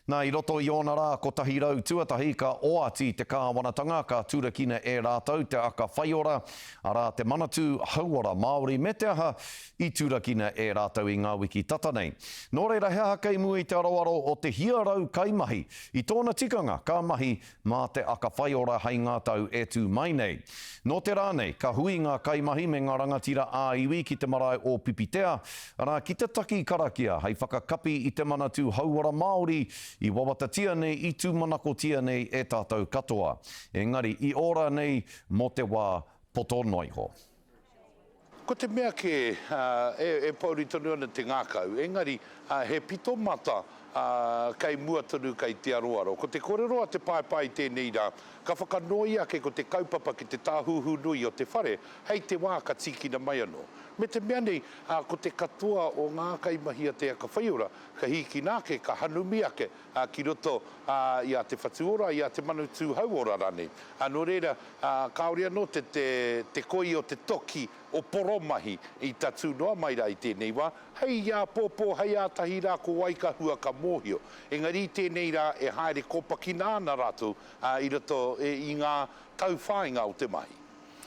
Nā, i roto i ōna rā 100 tuatahi ka oati te kāwanatanga ka turakina e rātou te aka whaiora, arā te Manatū Hauora Māori me te aha i turakina e rātou i ngā wiki tata nei. Nō reira he aha kei mua i te aroaro o te hia rau kaimahi i tōna tikanga ka mahi mā te aka whaiora hei ngā tau e tū mai nei. Nō te rā nei, ka hui ngā kaimahi me ngā rangatira ā-iwi ki te marae o Pipitea, arā, ki te taki karakia hei whakakapi i te Manatū Hauora Māori i wawatatia nei, i tūmanakotia nei e tātou katoa. Engari, i ora nei mō te wā poto noa iho. Ko te mea kē, e pōuri tonu ana te ngākau, engari he pito mata kei mua tonu kei te aroaro. Ko te kōrero a te paepae i tēnei rā, ka whakanoi ake ko te kaupapa ki te tāhuhu nui o te whare, hei te wā ka tīkina mai anō. Me te mea nei, ko te katoa o ngā kaimahi a Te Aka Whaiora, ka hīkina ake, ka hanumi ake ki roto i a Te Whatu Ora, i a Te Manutū Hauora rānei. Nō reira, kāore anō te koi o te toki o poromahi i tatū noa mai rā i tēnei wā, hei āpōpō, hei ātahi rā ko wai ka hua ka mōhio. Engari i tēnei rā e haere kōpakina ana rātou i roto i ngā tauwhāinga o te mahi.